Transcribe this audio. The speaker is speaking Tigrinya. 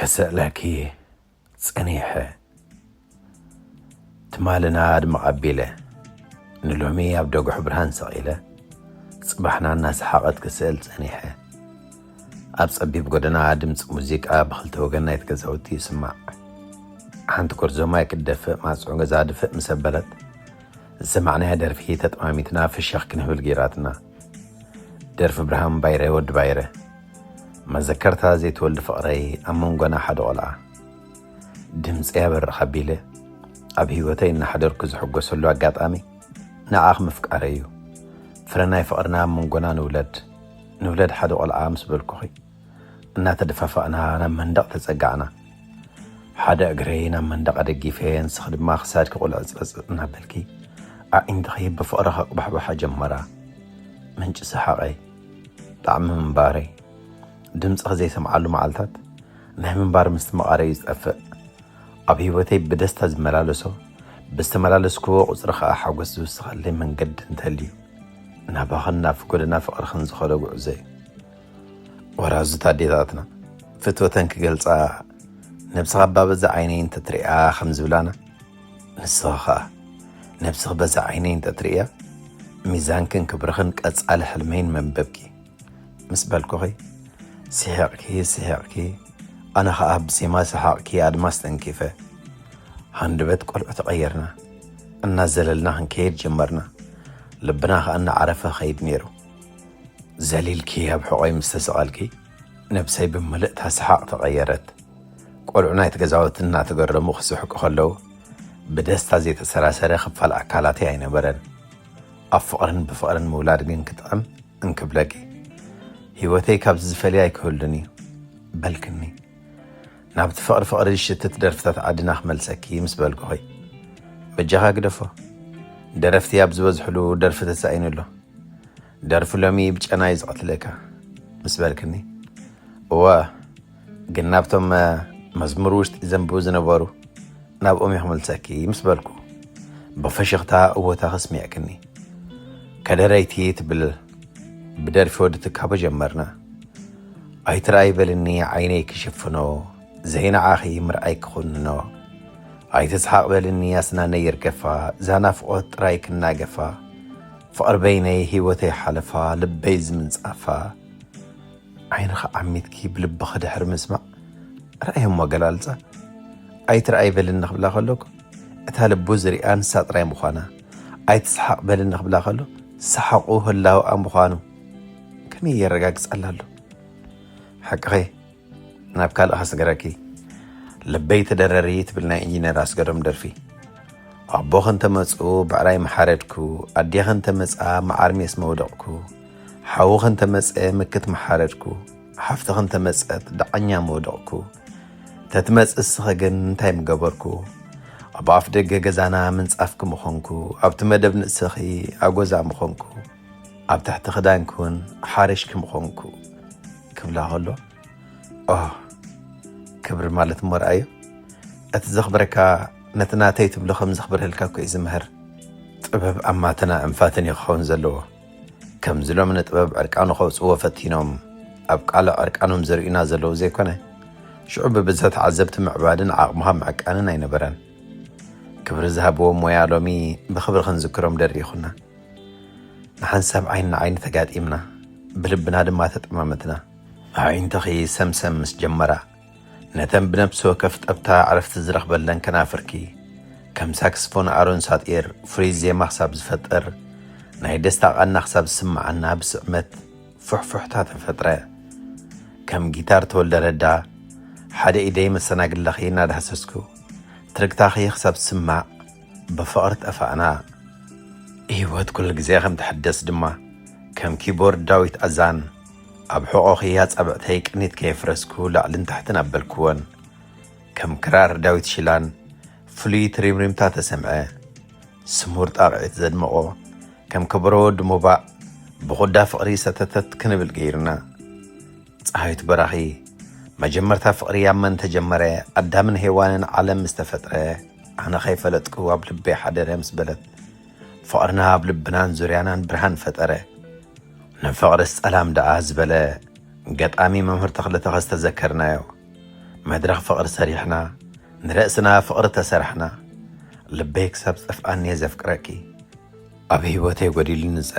ክስእለኪ ጸኒሐ። ትማልና ኣድመቕ ኣቢለ፣ ንሎሚ ኣብ ደጉሑ ብርሃን ሰቒለ፣ ጽባሕና እናሰሓቐት ክስእል ጸኒሐ። ኣብ ጸቢብ ጎደና ድምጺ ሙዚቃ ብኽልተ ወገን ናይቲ ገዛውቲ ይስማዕ። ሓንቲ ጎርዞ ማይ ክትደፍእ ማጽዑ ገዛ ድፍእ ምስ ኣበለት፣ ዝሰማዕናያ ደርፊ ተጠማሚትና ፍሽኽ ክንብል ገይራትና። ደርፊ ብርሃን ባይረ ወዲ ባይረ። መዘከርታ ዘይትወልድ ፍቕረይ ኣብ መንጎና ሓደ ቖልዓ። ድምፂ ያበርኽ ኣቢለ ኣብ ህይወተይ እናሓደርኩ ዝሕጎሰሉ ኣጋጣሚ ንዓኽ ምፍቃረይ እዩ። ፍረ ናይ ፍቕርና ኣብ መንጎና ንውለድ፣ ንውለድ ሓደ ቖልዓ ምስ በልኩኺ እናተደፋፋእና ናብ መንደቕ ተጸጋዕና። ሓደ እግረይ ናብ መንደቕ ኣደጊፈ፣ ንስኺ ድማ ክሳድኪ ቁልዕጽጽ እናበልኪ ኣዒንትኺ ብፍቕሪ ከቕባሕባሓ ጀመራ። ምንጪ ሰሓቐይ፣ ጣዕሚ ምንባረይ፣ ድምፅኺ ዘይሰምዓሉ መዓልታት ናይ ምንባር ምስትምቓረይ እዩ ዝጠፍእ። ኣብ ህይወተይ ብደስታ ዝመላለሶ፣ ብዝተመላለስክዎ ቁፅሪ ኸዓ ሓጎስ ዝውስኸለይ መንገዲ እንተልዩ፣ ናባኽን ናብ ጎደና ፍቕርኽን ዝኸዶ ጉዕዞ እዩ። ወራዙት ኣዴታትና ፍትወተን ክገልፃ፣ ነብስኻ ኣባ በዛ ዓይነይ እንተትሪኣ ከም ዝብላና፣ ንስኻ ኸኣ ነብስኺ በዛ ዓይነይ እንተትርእያ፣ ሚዛንክን ክብርኽን ቀጻሊ ሕልመይን መንበብኪ ምስ በልኩኺ፣ ስሒቕኪ፣ ስሒቕኪ፣ ኣነ ኸኣ ብዜማ ሰሓቕኪ ኣድማስ ተንኪፈ። ሃንደበት ቆልዑ ተቐየርና። እናዘለልና ክንከይድ ጀመርና። ልብና ኸኣ እናዓረፈ ኸይድ ነይሩ። ዘሊልኪ ኣብ ሕቖይ ምስ ተሰቐልኪ፣ ነብሰይ ብምልእታ ሰሓቕ ተቐየረት። ቆልዑ ናይቲ ገዛውቲ እናተገረሙ ክስሕቁ ከለዉ፣ ብደስታ ዘይተሰራሰረ ክፋል ኣካላተይ ኣይነበረን። ኣብ ፍቕርን ብፍቕርን ምውላድ ግን ክጥዕም እንክብለኪ፣ ህይወተይ ካብዚ ዝፈልያ ኣይክህሉን እዩ በልክኒ። ናብቲ ፍቕሪ ፍቕሪ ዝሽትት ደርፍታት ዓድና ክመልሰኪ ምስ በልኩኺ፣ በጃኻ ግደፎ። ደረፍቲ ኣብ ዝበዝሕሉ ደርፊ ተሳኢኑ ኣሎ። ደርፊ ሎሚ ብጨና እዩ ዝቐትለካ ምስ በልክኒ፣ እወ፣ ግን ናብቶም መዝሙር ውሽጢ ዘንብቡ ዝነበሩ ናብኦም እየ ክመልሰኪ ምስ በልኩ፣ ብፍሽኽታ እወታኺ ስሚዕክኒ። ከደረይቲ ትብል ብደርፊ ወዲ ትካቦ ጀመርና። ኣይትርኣይ በልኒ ዓይነይ ክሽፍኖ፣ ዘይንዓኺ ምርኣይ ክኹንኖ። ኣይትስሓቕ በልኒ ኣስናነይ ይርገፋ፣ እዛ ናፍቖት ጥራይ ክናገፋ። ፍቕሪ በይነይ ህይወተይ ሓለፋ፣ ልበይ ዝምንጻፋ። ዓይንኺ ዓሚትኪ ብልብኺ ድሕሪ ምስማዕ፣ ርኣየሞ ኣገላልጻ። ኣይትርኣይ በልኒ ክብላ ከለኩ፣ እታ ልቡ ዝሪኣ ንሳ ጥራይ ምዃና። ኣይትስሓቕ በልኒ ክብላ ከሎ፣ ሰሓቑ ህላውኣ ምዃኑ ከመይ የረጋግጸላ ኣሎ? ሓቅኺ፣ ናብ ካልእ ከስግረኪ። ልበይ ተደረሪ ትብል ናይ ኢንጂነር ኣስገዶም ደርፊ። ኣቦኺ እንተመጽኡ ብዕራይ ምሓረድኩ፣ ኣዴኺ እንተመጽኣ መዓር ሜስ መውደቕኩ፣ ሓውኺ እንተመጸ ምክት ምሓረድኩ፣ ሓፍትኺ እንተመጸት ደዓኛ መውደቕኩ። ተትመጽእ እስኺ ግን እንታይ ምገበርኩ? ኣብ ኣፍ ደገ ገዛና ምንጻፍኪ ምኾንኩ፣ ኣብቲ መደብ ንእስኺ ኣጎዛ ምኾንኩ፣ ኣብ ትሕቲ ክዳንኪ እውን ሓሪሽኪ ምኾንኩ ክብላ ከሎ፣ ኦህ፣ ክብሪ ማለት እሞ ርኣዮ። እቲ ዘኽብረካ ነቲ ናተይ ትብሎ ከም ዘኽብረልካ እኮ እዩ ዝምህር። ጥበብ ኣማተና እንፋትን እዩ ክኸውን ዘለዎ። ከምዚ ሎሚ ንጥበብ ዕርቃኑ ከውጽእዎ ፈቲኖም ኣብ ቃልዕ ዕርቃኖም ዘርእዩና ዘለዉ ዘይኮነ፣ ሽዑ ብብዝሒ ተዓዘብቲ ምዕባድን ዓቕምኻ ምዕቃንን ኣይነበረን። ክብሪ ዝሃብዎ ሞያ ሎሚ ብኽብሪ ክንዝክሮም ደሪኹና። ንሓንሳብ ዓይኒ ንዓይኒ ተጋጢምና፣ ብልብና ድማ ተጠማመትና። ኣዒንትኺ ሰምሰም ምስ ጀመራ፣ ነተን ብነፍሲ ወከፍ ጠብታ ዕረፍቲ ዝረኽበለን ከናፍርኪ፣ ከም ሳክስፎን ኣሮን ሳጢር ፍሉይ ዜማ ክሳብ ዝፈጥር፣ ናይ ደስታ ቃና ክሳብ ዝስምዓና ብስዕመት ፉሕፉሕታ ተፈጥረ። ከም ጊታር ተወልደ ረዳ፣ ሓደ ኢደይ መሰናግላኺ እናዳህሰስኩ፣ ትርግታኺ ክሳብ ዝስማዕ ብፍቕሪ ጠፋእና። ህይወት ኩሉ ግዜ ከም ትሕደስ ድማ፣ ከም ኪቦርድ ዳዊት ኣዛን፣ ኣብ ሕቖኺ ኣጻብዕተይ ቅኒት ከየፍረስኩ ላዕልን ታሕትን ኣበልክወን። ከም ክራር ዳዊት ሽላን ፍሉይ ትሪምሪምታ ተሰምዐ። ስሙር ጣቕዒት ዘድመቖ፣ ከም ከበሮ ወዲ ሞባእ፣ ብኹዳ ፍቕሪ ሰተተት ክንብል ገይሩና። ጸሃይቱ በራኺ፣ መጀመርታ ፍቕሪ ኣብ መን ተጀመረ? ኣዳምን ሄዋንን ዓለም ምስ ተፈጥረ፣ ኣነ ከይፈለጥኩ ኣብ ልበይ ሓደረ ምስ በለት፣ ፍቕርና ኣብ ልብናን ዙርያናን ብርሃን ፈጠረ። ንፍቕርስ ጸላም ደኣ ዝበለ ገጣሚ መምህር ተኽለ ተኸስተ ዘከርናዮ። መድረኽ ፍቕሪ ሰሪሕና፣ ንርእስና ፍቕሪ ተሰራሕና። ልበይ ክሳብ ዝጠፍኣኒ እየ ዘፍቅረኪ። ኣብ ህይወተይ ጎዲሉኒ ዝጸንሐ